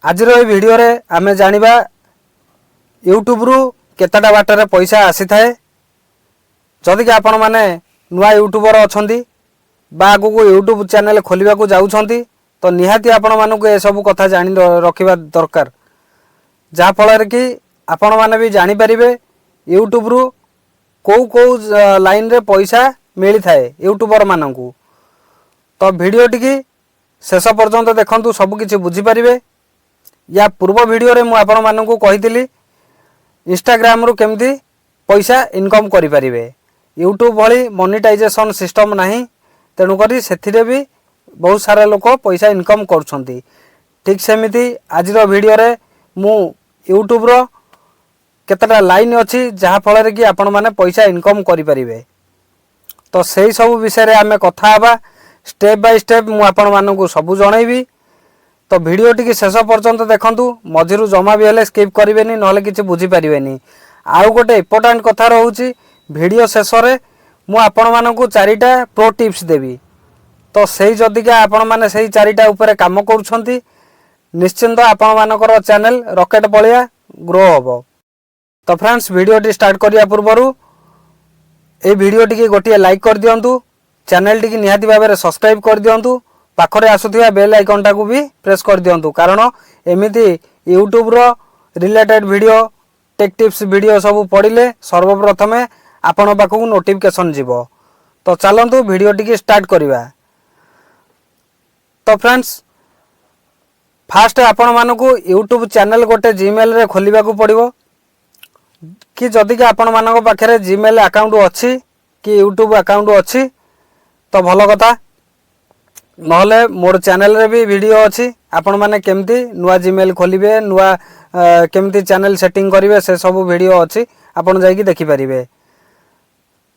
ଆଜିର ଏହି ଭିଡ଼ିଓରେ ଆମେ ଜାଣିବା ୟୁଟ୍ୟୁବରୁ କେତେଟା ବାଟରେ ପଇସା ଆସିଥାଏ। ଯଦିକି ଆପଣମାନେ ନୂଆ ୟୁଟ୍ୟୁବର ଅଛନ୍ତି ବା ଆଗକୁ ୟୁଟ୍ୟୁବ ଚ୍ୟାନେଲ ଖୋଲିବାକୁ ଯାଉଛନ୍ତି, ତ ନିହାତି ଆପଣମାନଙ୍କୁ ଏସବୁ କଥା ଜାଣି ରଖିବା ଦରକାର, ଯାହାଫଳରେ କି ଆପଣମାନେ ବି ଜାଣିପାରିବେ ୟୁଟ୍ୟୁବରୁ କେଉଁ କେଉଁ ଲାଇନରେ ପଇସା ମିଳିଥାଏ ୟୁଟ୍ୟୁବରମାନଙ୍କୁ। ତ ଭିଡ଼ିଓଟିକି ଶେଷ ପର୍ଯ୍ୟନ୍ତ ଦେଖନ୍ତୁ, ସବୁକିଛି ବୁଝିପାରିବେ। ୟା ପୂର୍ବ ଭିଡ଼ିଓରେ ମୁଁ ଆପଣମାନଙ୍କୁ କହିଥିଲି ଇନଷ୍ଟାଗ୍ରାମରୁ କେମିତି ପଇସା ଇନକମ୍ କରିପାରିବେ। ୟୁଟ୍ୟୁବ ଭଳି ମନିଟାଇଜେସନ୍ ସିଷ୍ଟମ୍ ନାହିଁ, ତେଣୁକରି ସେଥିରେ ବି ବହୁତ ସାରା ଲୋକ ପଇସା ଇନକମ୍ କରୁଛନ୍ତି। ଠିକ୍ ସେମିତି ଆଜିର ଭିଡ଼ିଓରେ ମୁଁ ୟୁଟ୍ୟୁବର କେତେଟା ଲାଇନ୍ ଅଛି, ଯାହାଫଳରେ କି ଆପଣମାନେ ପଇସା ଇନକମ୍ କରିପାରିବେ, ତ ସେଇ ସବୁ ବିଷୟରେ ଆମେ କଥା ହେବା। ଷ୍ଟେପ୍ ବାଇ ଷ୍ଟେପ୍ ମୁଁ ଆପଣମାନଙ୍କୁ ସବୁ ଜଣେଇବି। ତ ଭିଡ଼ିଓଟିକି ଶେଷ ପର୍ଯ୍ୟନ୍ତ ଦେଖନ୍ତୁ, ମଝିରୁ ଜମା ବି ହେଲେ ସ୍କିପ୍ କରିବେନି, ନହେଲେ କିଛି ବୁଝିପାରିବେନି। ଆଉ ଗୋଟେ ଇମ୍ପୋର୍ଟାଣ୍ଟ କଥା ରହୁଛି, ଭିଡ଼ିଓ ଶେଷରେ ମୁଁ ଆପଣମାନଙ୍କୁ ଚାରିଟା ପ୍ରୋ ଟିପ୍ସ ଦେବି। ତ ସେଇ ଯଦିକା ଆପଣମାନେ ସେଇ ଚାରିଟା ଉପରେ କାମ କରୁଛନ୍ତି, ନିଶ୍ଚିନ୍ତ ଆପଣମାନଙ୍କର ଚ୍ୟାନେଲ ରକେଟ ଭଳିଆ ଗ୍ରୋ ହେବ। ତ ଫ୍ରେଣ୍ଡସ୍, ଭିଡ଼ିଓଟି ଷ୍ଟାର୍ଟ କରିବା ପୂର୍ବରୁ ଏଇ ଭିଡ଼ିଓଟିକି ଗୋଟିଏ ଲାଇକ୍ କରିଦିଅନ୍ତୁ, ଚ୍ୟାନେଲଟିକି ନିହାତି ଭାବରେ ସବସ୍କ୍ରାଇବ୍ କରିଦିଅନ୍ତୁ, ପାଖରେ ଆସୁଥିବା ବେଲ୍ ଆଇକନ୍ଟାକୁ ବି ପ୍ରେସ୍ କରିଦିଅନ୍ତୁ, କାରଣ ଏମିତି ୟୁଟ୍ୟୁବର related video, take tips video ସବୁ ପଡ଼ିଲେ ସର୍ବପ୍ରଥମେ ଆପଣଙ୍କ ପାଖକୁ ନୋଟିଫିକେସନ୍ ଯିବ। ତ ଚାଲନ୍ତୁ, ଭିଡ଼ିଓଟିକି ଷ୍ଟାର୍ଟ କରିବା। ତ ଫ୍ରେଣ୍ଡସ୍, ଫାଷ୍ଟ ଆପଣମାନଙ୍କୁ ୟୁଟ୍ୟୁବ ଚ୍ୟାନେଲ ଗୋଟେ ଜିମେଲରେ ଖୋଲିବାକୁ ପଡ଼ିବ କି ଯଦିକି ଆପଣମାନଙ୍କ ପାଖରେ ଜିମେଲ ଆକାଉଣ୍ଟ ଅଛି କି ୟୁଟ୍ୟୁବ ଆକାଉଣ୍ଟ ଅଛି ତ ଭଲ କଥା। ନହେଲେ ମୋର ଚ୍ୟାନେଲରେ ବି ଭିଡ଼ିଓ ଅଛି, ଆପଣମାନେ କେମିତି ନୂଆ ଜିମେଲ ଖୋଲିବେ, ନୂଆ କେମିତି ଚ୍ୟାନେଲ ସେଟିଂ କରିବେ, ସେ ସବୁ ଭିଡ଼ିଓ ଅଛି, ଆପଣ ଯାଇକି ଦେଖିପାରିବେ।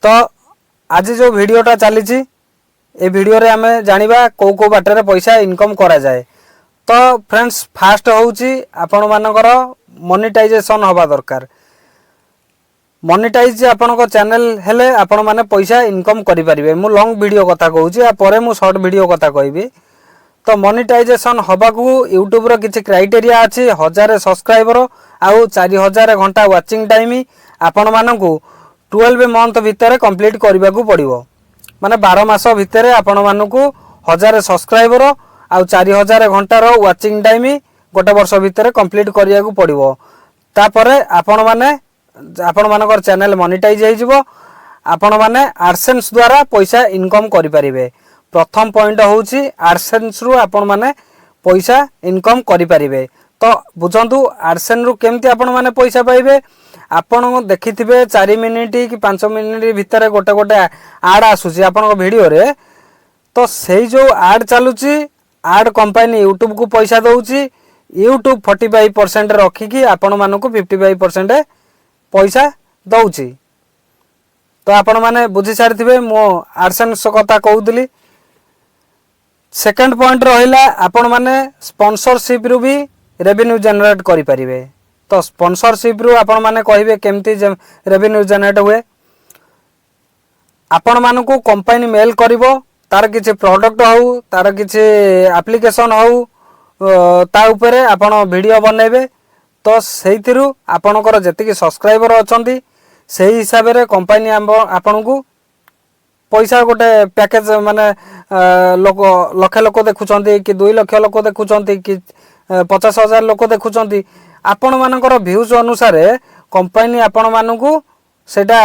ତ ଆଜି ଯେଉଁ ଭିଡ଼ିଓଟା ଚାଲିଛି, ଏ ଭିଡ଼ିଓରେ ଆମେ ଜାଣିବା କେଉଁ କେଉଁ ବାଟରେ ପଇସା ଇନକମ୍ କରାଯାଏ। ତ ଫ୍ରେଣ୍ଡସ୍, ଫାଷ୍ଟ ହେଉଛି ଆପଣମାନଙ୍କର ମନିଟାଇଜେସନ୍ ହେବା ଦରକାର। ମନିଟାଇଜ୍ ଆପଣଙ୍କ ଚ୍ୟାନେଲ ହେଲେ ଆପଣମାନେ ପଇସା ଇନକମ୍ କରିପାରିବେ। ମୁଁ ଲଙ୍ଗ ଭିଡ଼ିଓ କଥା କହୁଛି, ଆ ପରେ ମୁଁ ସର୍ଟ ଭିଡ଼ିଓ କଥା କହିବି। ତ ମନିଟାଇଜେସନ୍ ହେବାକୁ ୟୁଟ୍ୟୁବର କିଛି କ୍ରାଇଟେରିଆ ଅଛି। 1000 ସବସ୍କ୍ରାଇବର ଆଉ 4000 ଘଣ୍ଟା ୱାଚିଂ ଟାଇମ୍ ଆପଣମାନଙ୍କୁ 12 ମନ୍ଥ ଭିତରେ କମ୍ପ୍ଲିଟ୍ କରିବାକୁ ପଡ଼ିବ। ମାନେ 12 ମାସ ଭିତରେ ଆପଣମାନଙ୍କୁ 1000 ସବସ୍କ୍ରାଇବର ଆଉ 4000 ଘଣ୍ଟାର ୱାଚିଂ ଟାଇମ୍ ଗୋଟେ ବର୍ଷ ଭିତରେ କମ୍ପ୍ଲିଟ୍ କରିବାକୁ ପଡ଼ିବ। ତାପରେ ଆପଣମାନେ ଆପଣମାନଙ୍କର ଚ୍ୟାନେଲ ମନିଟାଇଜ୍ ହେଇଯିବ, ଆପଣମାନେ ଆଡସେନ୍ସ ଦ୍ୱାରା ପଇସା ଇନକମ୍ କରିପାରିବେ। ପ୍ରଥମ ପଏଣ୍ଟ ହେଉଛି ଆଡସେନ୍ସରୁ ଆପଣମାନେ ପଇସା ଇନକମ୍ କରିପାରିବେ। ତ ବୁଝନ୍ତୁ, ଆଡସେନ୍ସରୁ କେମିତି ଆପଣମାନେ ପଇସା ପାଇବେ। ଆପଣ ଦେଖିଥିବେ, 4 ମିନିଟ୍ କି 5 ମିନିଟ୍ ଭିତରେ ଗୋଟେ ଗୋଟେ ଆଡ୍ ଆସୁଛି ଆପଣଙ୍କ ଭିଡ଼ିଓରେ। ତ ସେଇ ଯେଉଁ ଆଡ୍ ଚାଲୁଛି, ଆଡ୍ କମ୍ପାନୀ ୟୁଟ୍ୟୁବକୁ ପଇସା ଦେଉଛି। ୟୁଟ୍ୟୁବ 45% ରଖିକି ଆପଣମାନଙ୍କୁ 55% ପଇସା ଦେଉଛି। ତ ଆପଣମାନେ ବୁଝି ସାରିଥିବେ, ମୁଁ ଆଡସେନ୍ସ କଥା କହୁଥିଲି। ସେକେଣ୍ଡ ପଏଣ୍ଟ ରହିଲା, ଆପଣମାନେ ସ୍ପନ୍ସରସିପ୍ରୁ ବି ରେଭିନ୍ୟୁ ଜେନେରେଟ୍ କରିପାରିବେ। ତ ସ୍ପନ୍ସରସିପ୍ରୁ ଆପଣମାନେ କହିବେ, କେମିତି ରେଭିନ୍ୟୁ ଜେନେରେଟ୍ ହୁଏ? ଆପଣମାନଙ୍କୁ କମ୍ପାନୀ ମେଲ୍ କରିବ, ତାର କିଛି ପ୍ରଡକ୍ଟ ହଉ, ତାର କିଛି ଆପ୍ଲିକେସନ୍ ହଉ, ତା ଉପରେ ଆପଣ ଭିଡ଼ିଓ ବନେଇବେ। ତ ସେଇଥିରୁ ଆପଣଙ୍କର ଯେତିକି ସବସ୍କ୍ରାଇବର ଅଛନ୍ତି, ସେଇ ହିସାବରେ କମ୍ପାନୀ ଆପଣଙ୍କୁ ପଇସା ଗୋଟେ ପ୍ୟାକେଜ, ମାନେ ଲୋକ ଲକ୍ଷେ ଲୋକ ଦେଖୁଛନ୍ତି କି 2 ଲକ୍ଷ ଲୋକ ଦେଖୁଛନ୍ତି କି 50,000 ଲୋକ ଦେଖୁଛନ୍ତି, ଆପଣମାନଙ୍କର ଭ୍ୟୁଜ୍ ଅନୁସାରେ କମ୍ପାନୀ ଆପଣମାନଙ୍କୁ ସେଇଟା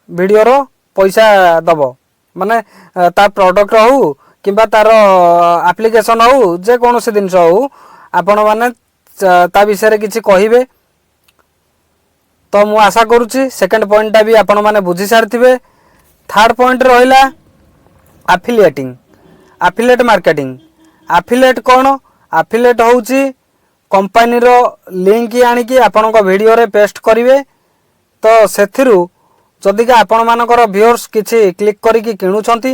ଭିଡ଼ିଓର ପଇସା ଦବ। ମାନେ ତା ପ୍ରଡକ୍ଟ ହଉ କିମ୍ବା ତାର ଆପ୍ଲିକେସନ୍ ହଉ, ଯେକୌଣସି ଜିନିଷ ହଉ, ଆପଣମାନେ ତା ବିଷୟରେ କିଛି କହିବେ। ତ ମୁଁ ଆଶା କରୁଛି ସେକେଣ୍ଡ ପଏଣ୍ଟଟା ବି ଆପଣମାନେ ବୁଝି ସାରିଥିବେ। ଥାର୍ଡ ପଏଣ୍ଟ ରହିଲା ଆଫିଲିଏଟିଂ, ଆଫିଲିଏଟ୍ ମାର୍କେଟିଂ। ଆଫିଲିଏଟ୍ କ'ଣ? ଆଫିଲିଏଟ୍ ହେଉଛି କମ୍ପାନୀର ଲିଙ୍କ ଆଣିକି ଆପଣଙ୍କ ଭିଡ଼ିଓରେ ପେଷ୍ଟ କରିବେ। ତ ସେଥିରୁ ଯଦିକା ଆପଣମାନଙ୍କର ଭିଉର୍ସ କିଛି କ୍ଲିକ୍ କରିକି କିଣୁଛନ୍ତି,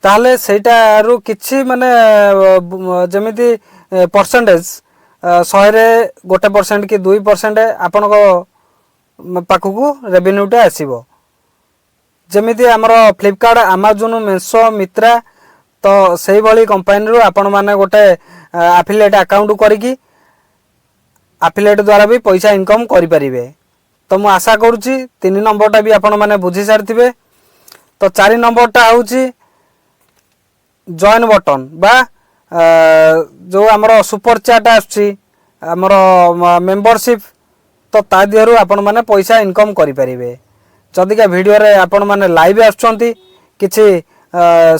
ତାହେଲେ ସେଇଟାରୁ କିଛି ମାନେ ଯେମିତି ପରସେଣ୍ଟେଜ, 100ରେ 1% କି 2% ଆପଣଙ୍କ ପାଖକୁ ରେଭିନ୍ୟୁଟା ଆସିବ। ଯେମିତି ଆମର ଫ୍ଲିପକାର୍ଟ, ଆମାଜନ, ମିଶୋ, ମିନ୍ତ୍ରା, ତ ସେଇଭଳି କମ୍ପାନୀରୁ ଆପଣମାନେ ଗୋଟେ ଆଫିଲିଏଟ୍ ଆକାଉଣ୍ଟ କରିକି ଆଫିଲେଟ୍ ଦ୍ୱାରା ବି ପଇସା ଇନକମ୍ କରିପାରିବେ। ତ ମୁଁ ଆଶା କରୁଛି 3 ନମ୍ବରଟା ବି ଆପଣମାନେ ବୁଝି ସାରିଥିବେ। ତ 4 ନମ୍ବରଟା ହେଉଛି ଜଏନ୍ ବଟନ୍ ବା ଯେଉଁ ଆମର ସୁପର ଚାଟ୍ ଆସୁଛି, ଆମର ମେମ୍ବରସିପ୍, ତ ତା ଦେହରୁ ଆପଣମାନେ ପଇସା ଇନକମ୍ କରିପାରିବେ। ଯଦିକା ଭିଡ଼ିଓରେ ଆପଣମାନେ ଲାଇଭ୍ ଆସୁଛନ୍ତି, କିଛି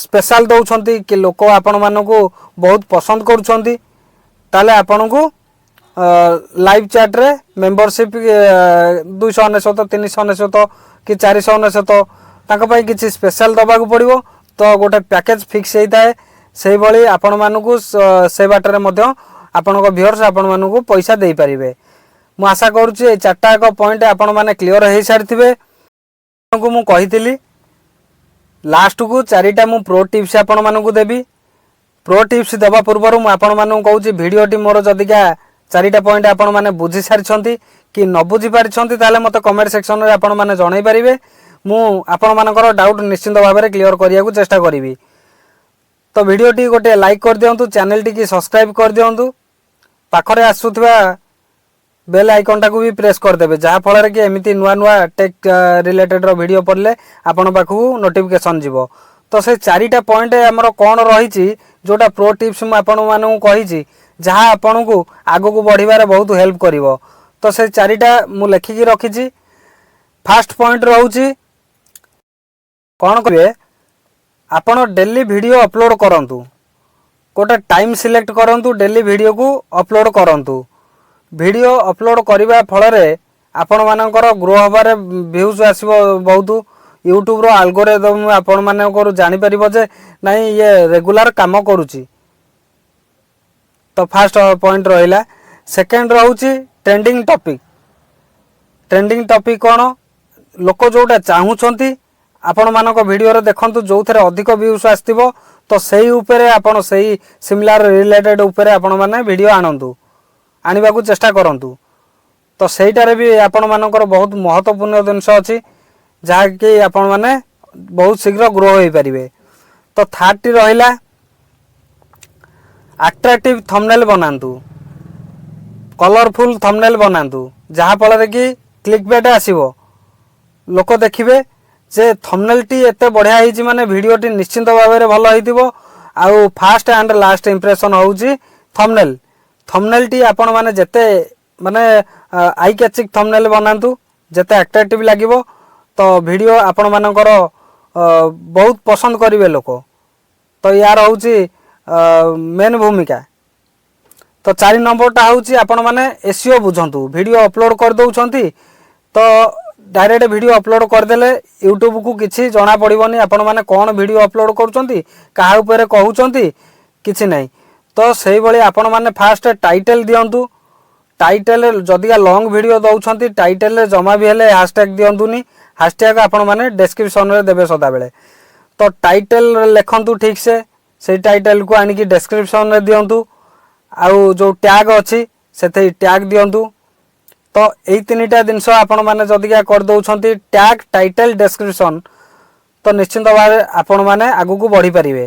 ସ୍ପେଶାଲ ଦେଉଛନ୍ତି କି ଲୋକ ଆପଣମାନଙ୍କୁ ବହୁତ ପସନ୍ଦ କରୁଛନ୍ତି, ତାହେଲେ ଆପଣଙ୍କୁ ଲାଇଭ୍ ଚାଟ୍ରେ ମେମ୍ବରସିପ୍ 299, 399 କି 499, ତାଙ୍କ ପାଇଁ କିଛି ସ୍ପେଶାଲ ଦେବାକୁ ପଡ଼ିବ। ତ ଗୋଟେ ପ୍ୟାକେଜ୍ ଫିକ୍ସ ହେଇଥାଏ। ସେଇଭଳି ଆପଣମାନଙ୍କୁ ସେ ବାଟରେ ମଧ୍ୟ ଆପଣଙ୍କ ଭିଉଅର୍ସ ଆପଣମାନଙ୍କୁ ପଇସା ଦେଇପାରିବେ। ମୁଁ ଆଶା କରୁଛି ଏଇ ଚାରିଟା ଏକ ପଏଣ୍ଟ ଆପଣମାନେ କ୍ଲିଅର ହେଇସାରିଥିବେ। ଆପଣଙ୍କୁ ମୁଁ କହିଥିଲି, ଲାଷ୍ଟକୁ ଚାରିଟା ମୁଁ ପ୍ରୋ ଟିପ୍ସ ଆପଣମାନଙ୍କୁ ଦେବି। ପ୍ରୋ ଟିପ୍ସ ଦେବା ପୂର୍ବରୁ ମୁଁ ଆପଣମାନଙ୍କୁ କହୁଛି, ଭିଡ଼ିଓଟି ମୋର ଯଦିକା ଚାରିଟା ପଏଣ୍ଟ ଆପଣମାନେ ବୁଝି ସାରିଛନ୍ତି କି ନ ବୁଝି ପାରିଛନ୍ତି, ତାହେଲେ ମୋତେ କମେଣ୍ଟ ସେକ୍ସନରେ ଆପଣମାନେ ଜଣାଇ ପାରିବେ। ମୁଁ ଆପଣମାନଙ୍କର ଡାଉଟ୍ ନିଶ୍ଚିନ୍ତ ଭାବରେ କ୍ଲିଅର କରିବାକୁ ଚେଷ୍ଟା କରିବି। ତ ଭିଡ଼ିଓଟି ଗୋଟେ ଲାଇକ୍ କରିଦିଅନ୍ତୁ, ଚ୍ୟାନେଲଟିକି ସବସ୍କ୍ରାଇବ୍ କରିଦିଅନ୍ତୁ, ପାଖରେ ଆସୁଥିବା ବେଲ୍ ଆଇକନ୍ଟାକୁ ବି ପ୍ରେସ୍ କରିଦେବେ, ଯାହାଫଳରେ କି ଏମିତି ନୂଆ ନୂଆ ଟେକ୍ ରିଲେଟେଡ଼ର ଭିଡ଼ିଓ ପଡ଼ିଲେ ଆପଣଙ୍କ ପାଖକୁ ନୋଟିଫିକେସନ୍ ଯିବ। ତ ସେ ଚାରିଟା ପଏଣ୍ଟ ଆମର କ'ଣ ରହିଛି, ଯେଉଁଟା ପ୍ରୋ ଟିପ୍ସ ମୁଁ ଆପଣମାନଙ୍କୁ କହିଛି, ଯାହା ଆପଣଙ୍କୁ ଆଗକୁ ବଢ଼ିବାରେ ବହୁତ ହେଲ୍ପ କରିବ, ତ ସେ ଚାରିଟା ମୁଁ ଲେଖିକି ରଖିଛି। ଫାଷ୍ଟ ପଏଣ୍ଟ ରହୁଛି, କ'ଣ କରିବେ ଆପଣ? ଡେଲି ଭିଡ଼ିଓ ଅପଲୋଡ଼ କରନ୍ତୁ। ଗୋଟେ ଟାଇମ୍ ସିଲେକ୍ଟ କରନ୍ତୁ, ଡେଲି ଭିଡ଼ିଓକୁ ଅପଲୋଡ଼ କରନ୍ତୁ। ଭିଡ଼ିଓ ଅପଲୋଡ଼ କରିବା ଫଳରେ ଆପଣମାନଙ୍କର ଗ୍ରୋ ହେବାରେ ଭ୍ୟୁଜ୍ ଆସିବ ବହୁତ। ୟୁଟ୍ୟୁବର ଆଲଗୋରିଦମ୍ ଆପଣମାନଙ୍କର ଜାଣିପାରିବ ଯେ ନାଇଁ, ଇଏ ରେଗୁଲାର କାମ କରୁଛି। ତ ଫାଷ୍ଟ ପଏଣ୍ଟ ରହିଲା। ସେକେଣ୍ଡ ରହୁଛି ଟ୍ରେଣ୍ଡିଂ ଟପିକ୍। ଟ୍ରେଣ୍ଡିଂ ଟପିକ୍ କ'ଣ? ଲୋକ ଯେଉଁଟା ଚାହୁଁଛନ୍ତି, ଆପଣମାନଙ୍କ ଭିଡ଼ିଓରେ ଦେଖନ୍ତୁ, ଯେଉଁଥିରେ ଅଧିକ ଭ୍ୟୁଜ୍ ଆସିଥିବ, ତ ସେଇ ଉପରେ ଆପଣ ସେଇ ସିମିଲାର ରିଲେଟେଡ୍ ଉପରେ ଆପଣମାନେ ଭିଡ଼ିଓ ଆଣନ୍ତୁ, ଆଣିବାକୁ ଚେଷ୍ଟା କରନ୍ତୁ। ତ ସେଇଟାରେ ବି ଆପଣମାନଙ୍କର ବହୁତ ମହତ୍ତ୍ୱପୂର୍ଣ୍ଣ ଜିନିଷ ଅଛି, ଯାହାକି ଆପଣମାନେ ବହୁତ ଶୀଘ୍ର ଗ୍ରୋ ହୋଇପାରିବେ। ତ ଥାର୍ଡ଼ଟି ରହିଲା, ଆଟ୍ରାକ୍ଟିଭ୍ ଥମ୍ବନେଲ୍ ବନାନ୍ତୁ, କଲରଫୁଲ୍ ଥମ୍ବନେଲ୍ ବନାନ୍ତୁ, ଯାହାଫଳରେ କି କ୍ଲିକ୍ ବେଟ୍ ଆସିବ। ଲୋକ ଦେଖିବେ ଯେ ଥମ୍ବନେଲ୍ଟି ଏତେ ବଢ଼ିଆ ହେଇଛି ମାନେ ଭିଡ଼ିଓଟି ନିଶ୍ଚିନ୍ତ ଭାବରେ ଭଲ ହେଇଥିବ। ଆଉ ଫାଷ୍ଟ ଆଣ୍ଡ ଲାଷ୍ଟ ଇମ୍ପ୍ରେସନ୍ ହେଉଛି ଥମ୍ବନେଲ୍। ଥମ୍ବନେଲ୍ଟି ଆପଣମାନେ ଯେତେ ମାନେ I catching thumbnail ବନାନ୍ତୁ, ଯେତେ ଆଟ୍ରାକ୍ଟିଭ୍ ଲାଗିବ, ତ ଭିଡ଼ିଓ ଆପଣମାନଙ୍କର ବହୁତ ପସନ୍ଦ କରିବେ ଲୋକ। ତ ୟାର ହେଉଛି ମେନ୍ ଭୂମିକା। ତ 4 ନମ୍ବରଟା ହେଉଛି, ଆପଣମାନେ ଏସଇଓ ବୁଝନ୍ତୁ। ଭିଡ଼ିଓ ଅପଲୋଡ଼ କରିଦେଉଛନ୍ତି, ତ ଡାଇରେକ୍ଟ ଭିଡ଼ିଓ ଅପଲୋଡ଼ କରିଦେଲେ ୟୁଟ୍ୟୁବକୁ କିଛି ଜଣା ପଡ଼ିବନି ଆପଣମାନେ କ'ଣ ଭିଡ଼ିଓ ଅପଲୋଡ଼ କରୁଛନ୍ତି, କାହା ଉପରେ କହୁଛନ୍ତି, କିଛି ନାହିଁ। ତ ସେଇଭଳି ଆପଣମାନେ ଫାଷ୍ଟ ଟାଇଟେଲ୍ ଦିଅନ୍ତୁ। ଟାଇଟେଲ୍ ଯଦିକା ଲଙ୍ଗ ଭିଡ଼ିଓ ଦେଉଛନ୍ତି, ଟାଇଟେଲ୍ରେ ଜମା ବି ହେଲେ ହ୍ୟାସଟ୍ୟାଗ୍ ଦିଅନ୍ତୁନି। ହ୍ୟାସଟ୍ୟାଗ୍ ଆପଣମାନେ ଡେସ୍କ୍ରିପସନ୍ରେ ଦେବେ ସଦାବେଳେ। ତ ଟାଇଟେଲ୍ ଲେଖନ୍ତୁ ଠିକ୍ସେ, ସେଇ ଟାଇଟେଲ୍କୁ ଆଣିକି ଡେସ୍କ୍ରିପସନ୍ରେ ଦିଅନ୍ତୁ, ଆଉ ଯେଉଁ ଟ୍ୟାଗ୍ ଅଛି ସେଥିରେ ଟ୍ୟାଗ୍ ଦିଅନ୍ତୁ। ତ ଏଇ ତିନିଟା ଜିନିଷ ଆପଣମାନେ ଯଦିକା କରିଦେଉଛନ୍ତି, ଟ୍ୟାଗ୍, ଟାଇଟେଲ୍, ଡେସ୍କ୍ରିପସନ୍, ତ ନିଶ୍ଚିନ୍ତ ଭାବରେ ଆପଣମାନେ ଆଗକୁ ବଢ଼ିପାରିବେ।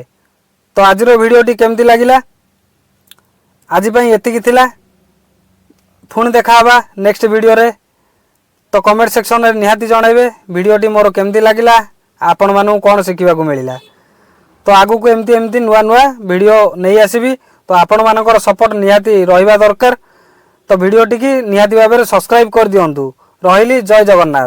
ତ ଆଜିର ଭିଡ଼ିଓଟି କେମିତି ଲାଗିଲା? ଆଜି ପାଇଁ ଏତିକି ଥିଲା। ପୁଣି ଦେଖା ହେବା ନେକ୍ସଟ ଭିଡ଼ିଓରେ। ତ କମେଣ୍ଟ ସେକ୍ସନରେ ନିହାତି ଜଣାଇବେ ଭିଡ଼ିଓଟି ମୋର କେମିତି ଲାଗିଲା, ଆପଣମାନଙ୍କୁ କ'ଣ ଶିଖିବାକୁ ମିଳିଲା। ତ ଆଗକୁ ଏମିତି ଏମିତି ନୂଆ ନୂଆ ଭିଡ଼ିଓ ନେଇ ଆସିବି। ତ ଆପଣମାନଙ୍କର ସପୋର୍ଟ ନିହାତି ରହିବା ଦରକାର। ତ ଭିଡ଼ିଓଟିକି ନିହାତି ଭାବରେ ସବସ୍କ୍ରାଇବ୍ କରିଦିଅନ୍ତୁ। ରହିଲି, ଜୟ ଜଗନ୍ନାଥ।